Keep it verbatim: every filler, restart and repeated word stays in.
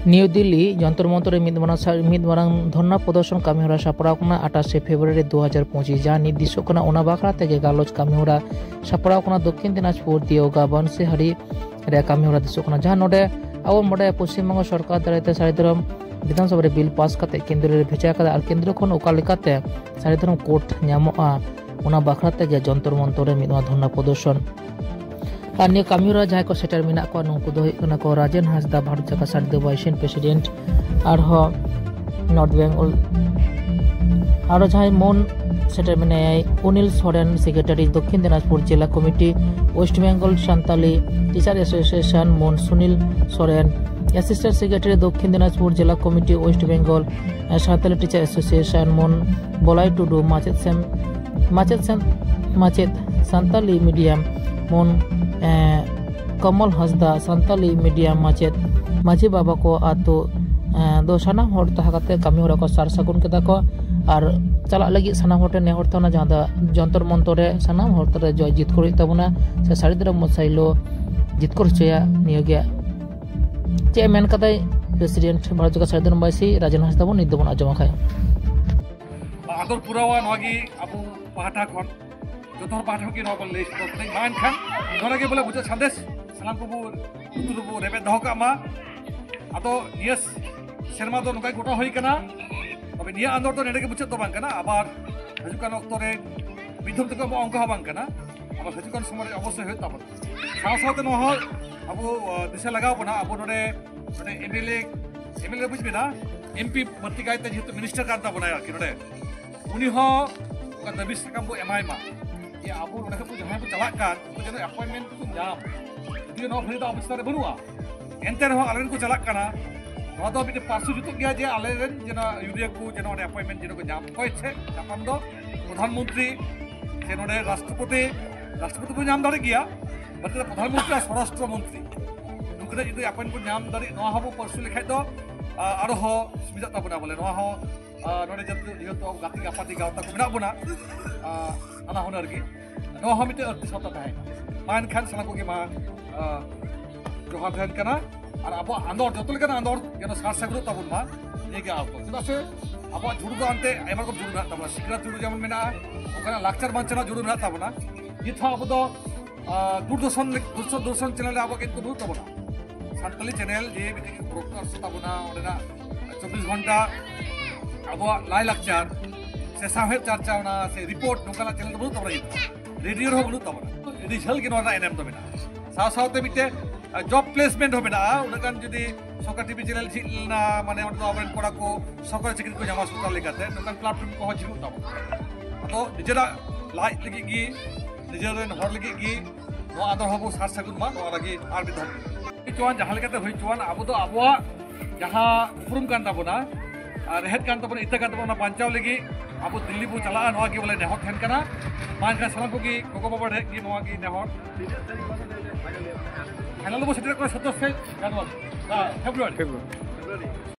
New Delhi ᱡᱚᱱᱛᱚᱨ ᱢᱚᱱᱛᱚᱨ ᱨᱮ ᱢᱤᱫ ᱢᱟᱨᱟᱝ ᱥᱟ-, ᱢᱤᱫ ᱢᱟᱨᱟᱝ ᱫᱷᱚᱨᱱᱟ ᱯᱨᱚᱫᱚᱨᱥᱚᱱ ᱠᱟᱹᱢᱤᱦᱚᱨᱟ ᱥᱟᱯᱲᱟᱣ ᱠᱟᱱᱟ ᱟᱴᱷᱟᱥᱮ ᱯᱷᱮᱵᱽᱨᱩᱣᱟᱨᱤ ᱫᱩ ᱦᱟᱡᱟᱨ ᱯᱚᱸᱪᱤᱥ, ᱡᱟᱦᱟᱸ ᱱᱤᱨᱫᱮᱥᱚᱜ ᱠᱟᱱᱟ, ᱚᱱᱟ ᱵᱟᱠᱷᱨᱟ ᱛᱮᱜᱮ ᱜᱟᱞᱚᱪ ᱠᱟᱹᱢᱤᱦᱚᱨᱟ ᱥᱟᱯᱲᱟᱣ ᱠᱟᱱᱟ ᱫᱚᱠᱠᱷᱤᱱ ᱫᱤᱱᱟᱡᱽᱯᱩᱨ ᱫᱤᱭᱳᱜᱟ ᱵᱟᱱᱥᱤᱦᱟᱨᱤ ᱨᱮ ᱠᱟᱹᱢᱤᱦᱚᱨᱟ ᱫᱤᱥᱚᱜ ᱠᱟᱱᱟ, ᱡᱟᱦᱟᱸ ᱱᱚᱰᱮ ᱟᱵᱚ ᱵᱚᱱ ᱵᱟᱰᱟᱭᱟ ᱯᱚᱥᱪᱤᱢ ᱵᱚᱝᱜᱚ ᱥᱚᱨᱠᱟᱨ ᱫᱟᱨᱟᱭ ᱛᱮ ᱥᱟᱹᱨᱤ ᱫᱷᱚᱨᱚᱢ ᱵᱤᱫᱷᱟᱱ ᱥᱚᱵᱷᱟ ᱨᱮ ᱵᱤᱞ ᱯᱟᱥ ᱠᱟᱛᱮ ᱠᱮᱱᱫᱨᱚ ᱨᱮ ᱵᱷᱮᱡᱟ ᱠᱟᱫᱟ ᱟᱨ ᱠᱮᱱᱫᱨᱚ ᱠᱷᱚᱱ ᱚᱠᱟ ᱞᱮᱠᱟᱛᱮ ᱥᱟᱹᱨᱤ ᱫᱷᱚᱨᱚᱢ ᱠᱳᱰ ᱧᱟᱢᱚᱜᱼᱟ, ᱚᱱᱟ ᱵᱟᱠᱷᱨᱟ ᱛᱮᱜᱮ ᱡᱚᱱᱛᱚᱨ ᱢᱚᱱᱛᱚᱨ ᱨᱮ ᱢᱤᱫ ᱱᱚᱣᱟ ᱫᱷᱚᱨᱱᱟ ᱯᱨᱚᱫᱚᱨᱥᱚᱱ᱾ ᱟᱨ ᱱᱤᱭᱟᱹ ᱠᱟᱹᱢᱤᱦᱚᱨᱟ ᱡᱟᱦᱟᱸᱭ ᱠᱚ ᱥᱮᱴᱮᱨ ᱢᱮᱱᱟᱜ ᱠᱚᱣᱟ, ᱱᱩᱠᱩ ᱫᱚ ᱦᱩᱭᱩᱜ ᱠᱟᱱᱟ ᱠᱚ ᱨᱟᱡᱮᱱ ᱦᱟᱸᱥᱫᱟ, ᱵᱷᱟᱨᱚᱛ ᱡᱟᱠᱟᱛ ᱥᱟᱨᱤᱫ ᱵᱷᱟᱭᱤᱥ ᱯᱨᱮᱥᱤᱰᱮᱱᱴ, ᱟᱨᱦᱚᱸ ᱱᱚᱨᱛᱷ ᱵᱮᱝᱜᱚᱞ ᱟᱨᱚ ᱡᱟᱦᱟᱸᱭ ᱢᱚᱱ ᱥᱮᱴᱮᱨ ᱢᱮᱱᱟᱭᱟ, ᱚᱱᱤᱞ ᱥᱚᱨᱮᱱ, ᱥᱮᱠᱨᱮᱴᱟᱨᱤ, ᱫᱚᱠᱠᱷᱤᱱ ᱫᱤᱱᱟᱡᱽᱯᱩᱨ ᱡᱮᱞᱟ committee, West Bengal Santali teacher association, ᱢᱚᱱ ᱥᱩᱱᱤᱞ ᱥᱚᱨᱮᱱ, ᱮᱥᱤᱥᱴᱮᱱᱴ ᱥᱮᱠᱨᱮᱴᱟᱨᱤ, ᱫᱚᱠᱠᱷᱤᱱ ᱫᱤᱱᱟᱡᱽᱯᱩᱨ ᱡᱮᱞᱟ committee, West Bengal Santali teacher association, ᱢᱚᱱ ᱵᱚᱞᱟᱭ ᱴᱩᱰᱩ, ᱢᱟᱪᱮᱫ ᱥᱮᱢ, ᱢᱟᱪᱮᱫ ᱥᱮᱢ, ᱢᱟᱪᱮᱫ ᱥᱟᱱᱛᱟᱞᱤ ᱢᱤᱰᱤᱭᱟᱢ, ᱢᱚᱱ, ᱮ, ᱠᱚᱢᱚᱞ ᱦᱟᱸᱥᱫᱟ, ᱥᱟᱱᱛᱟᱞᱤ ᱢᱤᱰᱤᱭᱟᱢ ᱢᱟᱪᱮᱫ, ᱢᱟᱹᱡᱷᱤ ᱵᱟᱵᱟ ᱠᱚ ᱟᱛᱳ, ᱮ, ᱫᱚ ᱥᱟᱱᱟᱢ ᱦᱚᱲ ᱛᱟᱦᱮᱸ ᱠᱟᱛᱮ ᱠᱟᱹᱢᱤ ᱦᱚᱨᱟ ᱠᱚ ᱥᱟᱨ ᱥᱟᱹᱜᱩᱱ ᱠᱮᱫᱟ ᱠᱚ᱾ ᱟᱨ ᱪᱟᱞᱟᱜ ᱞᱟᱹᱜᱤᱫ ᱥᱟᱱᱟᱢ ᱦᱚᱲ ᱴᱷᱮᱱ ᱱᱮᱦᱚᱨ ᱛᱟᱦᱮᱱᱟ, ᱡᱟᱦᱟᱸ ᱫᱚ ᱡᱚᱱᱛᱚᱨ ᱢᱚᱱᱛᱚᱨ ᱨᱮ ᱥᱟᱱᱟᱢ ᱦᱚᱲ ᱛᱟᱞᱟᱨᱮ ᱡᱚᱭ ᱡᱤᱛᱠᱟᱹᱨ ᱦᱩᱭᱩᱜ ᱛᱟᱵᱚᱱᱟ, ᱥᱮ ᱥᱟᱹᱨᱤ ᱫᱷᱚᱨᱚᱢ ᱢᱚᱥᱟᱭ ᱞᱚ ᱡᱤᱛᱠᱟᱹᱨ ᱦᱚᱪᱚᱭᱟ᱾ ᱱᱤᱭᱟᱹᱜᱮ ᱪᱮᱫ ᱮ ᱢᱮᱱ ᱠᱟᱫᱟᱭ ᱯᱨᱮᱥᱤᱰᱮᱱᱴ ᱵᱷᱟᱨᱚᱛ ᱡᱟᱠᱟᱛ ᱥᱟᱹᱨᱤ ᱫᱷᱚᱨᱚᱢ ᱵᱟᱭᱥᱤ ᱨᱟᱡᱮᱱ ᱦᱟᱸᱥᱫᱟ, ᱵᱚᱱ ᱱᱤᱛ ᱫᱚᱵᱚᱱ ᱟᱸᱡᱚᱢᱟ ᱠᱷᱟᱡ᱾ ᱟᱫᱚᱨ ᱯᱩᱨᱟᱣᱟ ᱱᱚᱣᱟ ᱜᱮ ᱟᱵᱚ ᱯᱟᱦᱴᱟ ᱠᱷᱚᱱ, ᱡᱚᱛᱚ ᱦᱚᱲ ᱯᱟᱦᱴᱟ ᱠᱷᱚᱱ ᱜᱮ ᱱᱚᱣᱟ ᱵᱚᱱ ᱞᱟᱹᱭ ᱥᱚᱫᱚᱨ ᱠᱟᱫᱟ᱾ ᱢᱟ ᱮᱱᱠᱷᱟᱱ ᱱᱚᱰᱮ ᱜᱮ ᱵᱚᱞᱮ ᱢᱩᱪᱟᱹᱫ ᱥᱟᱸᱫᱮᱥ ᱥᱟᱱᱟᱢ ᱠᱚᱵᱚ ᱞᱩᱛᱩᱨ ᱨᱮᱵᱚ ᱨᱮᱵᱮᱫ ᱫᱚᱦᱚ ᱠᱟᱜ ᱢᱟ᱾ ᱟᱫᱚ ᱱᱤᱭᱟᱹ ᱥᱮᱨᱢᱟ ᱫᱚ ᱱᱚᱝᱠᱟ ᱜᱮ ᱜᱚᱴᱟ ᱦᱩᱭ ᱠᱟᱱᱟ, ᱛᱚᱵᱮ ᱱᱤᱭᱟᱹ ᱟᱸᱫᱳᱲ ᱫᱚ ᱱᱚᱰᱮ ᱜᱮ ᱢᱩᱪᱟᱹᱫ ᱫᱚ ᱵᱟᱝ ᱠᱟᱱᱟ, ᱟᱵᱟᱨ ᱦᱤᱡᱩᱜ ᱠᱟᱱ ᱚᱠᱛᱚ ᱨᱮ ᱢᱤᱫ ᱫᱷᱚᱢ ᱛᱮᱠᱚ ᱮᱢᱚᱜᱼᱟ, ᱚᱱᱠᱟ ᱦᱚᱸ ᱵᱟᱝ ᱠᱟᱱᱟ᱾ ᱟᱵᱟᱨ ᱦᱤᱡᱩᱜ ᱠᱟᱱ ᱥᱚᱢᱚᱭ ᱨᱮ ᱚᱵᱚᱥᱥᱳᱭ ᱦᱩᱭᱩᱜ ᱛᱟᱵᱚᱱᱟ᱾ ᱥᱟᱶ ᱥᱟᱶᱛᱮ ᱱᱚᱣᱟ ᱦᱚᱸ ᱟᱵᱚ, ᱟᱸ, ᱫᱤᱥᱟᱹ ᱞᱟᱜᱟᱣ ᱵᱚᱱᱟ, ᱟᱵᱚ ᱱᱚᱰᱮ, ᱱᱚᱰᱮ M L A, M L A ᱵᱩᱡᱽ ᱵᱮᱱᱟ, ᱮᱢ ᱯᱤ ᱵᱟᱹᱲᱛᱤ ᱠᱟᱭᱛᱮ ᱡᱮᱦᱮᱛᱩ ᱢᱤᱱᱤᱥᱴᱟᱨ ᱠᱟᱱ ᱛᱟᱵᱚᱱᱟᱭ ᱟᱨᱠᱤ ᱱᱚᱰᱮ, ᱩᱱᱤ ᱦᱚᱸ ᱚᱱᱠᱟ ᱫᱟᱹᱵᱤ ᱥᱟᱠᱟᱢ ᱵᱚ ᱮᱢᱟᱭ ᱢᱟ ᱡᱮ ᱟᱵᱚ ᱱᱚᱰᱮ ᱠᱷᱚᱱ ᱡᱟᱦᱟᱸᱭ ᱵᱚ ᱪᱟᱞᱟᱜ ᱠᱟᱱ, ᱩᱱᱠᱩ ᱡᱮᱱᱚ ᱮᱯᱚᱭᱮᱱᱴᱢᱮᱱᱴ ᱠᱚ ᱧᱟᱢ᱾ ᱡᱩᱫᱤ ᱱᱚᱣᱟ ᱵᱷᱟᱹᱞᱤ ᱫᱚ ᱟᱵᱚ ᱪᱮᱛᱟᱱ ᱨᱮ ᱵᱟᱹᱱᱩᱜᱼᱟ, ᱮᱱᱛᱮ ᱨᱮᱦᱚᱸ ᱟᱞᱮᱨᱮᱱ ᱠᱚ ᱪᱟᱞᱟᱜ ᱠᱟᱱᱟ, ᱱᱚᱣᱟ ᱫᱚ ᱢᱤᱫᱴᱮᱱ ᱯᱟᱹᱨᱥᱤ ᱡᱩᱛᱩᱜ ᱜᱮᱭᱟ ᱡᱮ ᱟᱞᱮᱨᱮᱱ ᱡᱮᱱᱚ ᱤᱭᱩᱨᱤᱭᱟ ᱠᱚ ᱡᱮᱱᱚ ᱚᱸᱰᱮ ᱮᱯᱚᱭᱮᱱᱴᱢᱮᱱᱴ ᱡᱮᱱᱚ ᱠᱚ ᱧᱟᱢ᱾ ᱚᱠᱚᱭ ᱴᱷᱮᱱ ᱧᱟᱯᱟᱢ ᱫᱚ? ᱯᱨᱚᱫᱷᱟᱱ ᱢᱚᱱᱛᱨᱤ ᱥᱮ ᱱᱚᱰᱮ ᱨᱟᱥᱴᱨᱚᱯᱚᱛᱤ, ᱨᱟᱥᱴᱨᱚᱯᱚᱛᱤ ᱵᱚᱱ ᱧᱟᱢ ᱫᱟᱲᱮ ᱜᱮᱭᱟ, ᱵᱟᱴ ᱯᱨᱚᱫᱷᱟᱱ ᱢᱚᱱᱛᱨᱤ ᱟᱨ ᱥᱚᱨᱟᱥᱴᱨᱚ ᱢᱚᱱᱛᱨᱤ ᱱᱩᱠᱤᱱᱟᱜ ᱡᱩᱫᱤ ᱮᱯᱚᱭᱮᱱᱴ ᱵᱚᱱ ᱧᱟᱢ ᱫᱟᱲᱮ, ᱱᱚᱣᱟ ᱦᱚᱸᱵᱚ ᱯᱟᱹᱨᱥᱩ ᱞᱮᱠᱷᱟᱡ ᱫᱚ, ᱟ, ᱟᱨᱦᱚᱸ ᱥᱩᱵᱤᱫᱷᱟᱜ ᱛᱟᱵᱚᱱᱟ ᱵᱚᱞᱮ᱾ ᱱᱚᱣᱟ ᱦᱚᱸ, ᱟ, ᱱᱚᱰᱮ ᱡᱮᱦᱮᱛᱩ, ᱡᱮᱦᱮᱛᱩ ᱟᱵᱚ ᱜᱟᱛᱮ ᱜᱟᱯᱟᱛᱮ ᱜᱟᱶᱛᱟ ᱠᱚ ᱢᱮᱱᱟᱜ ᱵᱚᱱᱟ, ᱟ, ᱱᱟᱱᱟ ᱦᱩᱱᱟᱹᱨ ᱜᱮ, ᱱᱚᱣᱟ ᱦᱚᱸ ᱢᱤᱫᱴᱮᱱ ᱟᱹᱲᱛᱤ ᱥᱟᱶᱛᱟ ᱛᱟᱦᱮᱸ ᱠᱟᱱᱟ᱾ ᱢᱟ ᱮᱱᱠᱷᱟᱱ ᱥᱟᱱᱟᱢ ᱠᱚᱜᱮ ᱢᱟ, ᱟ, ᱡᱚᱦᱟᱨ ᱛᱟᱦᱮᱱ ᱠᱟᱱᱟ᱾ ᱟᱨ ᱟᱵᱚᱣᱟᱜ ᱟᱸᱫᱳᱲ, ᱡᱚᱛᱚ ᱞᱮᱠᱟᱱᱟᱜ ᱟᱸᱫᱳᱲ ᱡᱮᱱᱚ ᱥᱟᱨ ᱥᱟᱹᱜᱩᱱᱚᱜ ᱛᱟᱵᱚᱱ ᱢᱟ, ᱱᱤᱭᱟᱹ ᱜᱮ ᱟᱸᱥ ᱫᱚ᱾ ᱪᱮᱫᱟᱜ ᱥᱮ ᱟᱵᱚᱣᱟᱜ ᱡᱩᱲᱩ ᱫᱚ ᱟᱱᱛᱮ ᱟᱭᱢᱟ ᱨᱚᱠᱚᱢ ᱡᱩᱲᱩ ᱢᱮᱱᱟᱜ ᱛᱟᱵᱚᱱᱟ, ᱥᱤᱠᱲᱟ ᱡᱩᱲᱩ ᱡᱮᱢᱚᱱ ᱢᱮᱱᱟᱜᱼᱟ, ᱚᱱᱠᱟᱱᱟᱜ ᱞᱟᱠᱪᱟᱨ ᱵᱟᱧᱪᱟᱣ ᱨᱮᱱᱟᱜ ᱡᱩᱲᱩ ᱢᱮᱱᱟᱜ ᱛᱟᱵᱚᱱᱟ᱾ ᱱᱤᱛ ᱦᱚᱸ ᱟᱵᱚ ᱫᱚ, ᱟᱸ, ᱫᱩᱨᱫᱚᱨᱥᱚᱱ ᱞᱮᱠ-, ᱫᱩᱨᱥᱚ-, ᱫᱩᱨᱫᱚᱨᱥᱚᱱ ᱪᱮᱱᱮᱞ ᱨᱮ ᱟᱵᱚᱣᱟᱜ ᱠᱤᱱᱛᱩ ᱵᱟᱹᱱᱩᱜ ᱛᱟᱵᱚᱱᱟ᱾ ᱥᱟᱱᱛᱟᱞᱤ ᱪᱮᱱᱮᱞ ᱡᱮ ᱢᱤᱫᱴᱮᱱ ᱵᱨᱚᱰᱠᱟᱥᱴ ᱛᱟᱵᱚᱱᱟ, ᱚᱸᱰᱮᱱᱟᱜ ᱪᱚᱵᱵᱤᱥ ᱜᱷᱚᱱᱴᱟ ᱟᱵᱚᱣᱟᱜ ᱞᱟᱭᱼᱞᱟᱠᱪᱟᱨ ᱥᱮ ᱥᱟᱶᱦᱮᱫ ᱪᱟᱨᱪᱟ, ᱚᱱᱟ ᱥᱮ ᱨᱤᱯᱳᱨᱴ, ᱱᱚᱝᱠᱟᱱᱟᱜ ᱪᱮᱱᱮᱞ ᱫᱚ ᱵᱟᱹᱱᱩᱜ ᱛᱟᱵᱚᱱᱟ᱾ ᱱᱤᱛ ᱨᱮᱰᱤᱭᱳ ᱨᱮᱦᱚᱸ ᱵᱟᱹᱱᱩᱜ ᱛᱟᱵᱚᱱᱟ᱾ ᱟᱹᱰᱤ ᱡᱷᱟᱹᱞ ᱜᱮ ᱱᱚᱣᱟ ᱨᱮᱱᱟᱜ ᱮᱱᱮᱢ ᱫᱚ ᱢᱮᱱᱟᱜᱼᱟ᱾ ᱥᱟᱶ ᱥᱟᱶᱛᱮ ᱢᱤᱫᱴᱮᱱ, ᱟ, ᱡᱚᱵ ᱯᱞᱮᱥᱢᱮᱱᱴ ᱦᱚᱸ ᱢᱮᱱᱟᱜᱼᱟ᱾ ᱩᱱᱟᱹᱜ ᱜᱟᱱ ᱡᱩᱫᱤ ᱥᱚᱨᱠᱟᱨ ᱴᱤᱵᱷᱤ ᱪᱮᱱᱮᱞ ᱡᱷᱤᱡ ᱞᱮᱱᱟ, ᱢᱟᱱᱮ ᱚᱸᱰᱮ ᱫᱚ ᱟᱵᱚᱨᱮᱱ ᱠᱚᱲᱟ ᱠᱚ ᱥᱚᱨᱠᱟᱨᱤ ᱪᱟᱹᱠᱨᱤ ᱠᱚ ᱧᱟᱢᱟ ᱥᱚᱨᱠᱟᱨ ᱞᱮᱠᱟᱛᱮ, ᱱᱚᱝᱠᱟᱱ ᱯᱞᱟᱴᱯᱷᱚᱨᱢ ᱠᱚᱦᱚᱸ ᱡᱷᱤᱡᱚᱜ ᱛᱟᱵᱚᱱᱟ᱾ ᱟᱫᱚ ᱱᱤᱡᱮᱨᱟᱜ ᱞᱟᱡ ᱞᱟᱹᱜᱤᱫ ᱜᱮ, ᱱᱤᱡᱮᱨ ᱨᱮᱱ ᱦᱚᱲ ᱞᱟᱹᱜᱤᱫ ᱜᱮ ᱱᱚᱣᱟ ᱟᱸᱫᱳᱲ ᱦᱚᱸᱵᱚ ᱥᱟᱨ ᱥᱟᱹᱜᱩᱱ ᱢᱟ, ᱱᱚᱣᱟ ᱞᱟᱹᱜᱤᱫ ᱟᱨ ᱢᱤᱫ ᱫᱷᱟᱣ᱾ ᱦᱩᱭ ᱦᱚᱪᱚᱣᱟᱱ, ᱡᱟᱦᱟᱸ ᱞᱮᱠᱟᱛᱮ ᱦᱩᱭ ᱦᱚᱪᱚᱣᱟᱱ, ᱟᱵᱚ ᱫᱚ ᱟᱵᱚᱣᱟᱜ ᱡᱟᱦᱟᱸ ᱩᱯᱨᱩᱢ ᱠᱟᱱ ᱛᱟᱵᱚᱱᱟ, ᱟᱨ ᱨᱮᱦᱮᱫ ᱠᱟᱱ ᱛᱟᱵᱚᱱᱟ, ᱤᱛᱟᱹ ᱠᱟᱱ ᱛᱟᱵᱚᱱᱟ, ᱚᱱᱟ ᱵᱟᱧᱪᱟᱣ ᱞᱟᱹᱜᱤᱫ ᱟᱵᱚ ᱫᱤᱞᱞᱤ ᱵᱚ ᱪᱟᱞᱟᱜᱼᱟ, ᱱᱚᱣᱟ ᱜᱮ ᱵᱚᱞᱮ ᱱᱮᱦᱚᱨ ᱛᱟᱦᱮᱱ ᱠᱟᱱᱟ᱾ ᱢᱟ ᱮᱱᱠᱷᱟᱱ ᱥᱟᱱᱟᱢ ᱠᱚᱜᱮ ᱜᱚᱜᱚ ᱵᱟᱵᱟ ᱴᱷᱮᱱ ᱜᱮ ᱱᱚᱣᱟ ᱜᱮ ᱱᱮᱦᱚᱨ᱾ ᱯᱷᱟᱭᱱᱟᱞ ᱫᱚᱵᱚ ᱥᱮᱴᱮᱨᱚᱜ ᱠᱟᱱᱟ ᱥᱟᱛᱟᱥ ᱡᱟᱱᱩᱣᱟᱨᱤ, ᱦᱮᱸ, ᱯᱷᱮᱵᱽᱨᱩᱣᱟᱨᱤ᱾ ᱯᱷᱮᱵᱽᱨᱩᱣᱟᱨᱤ᱾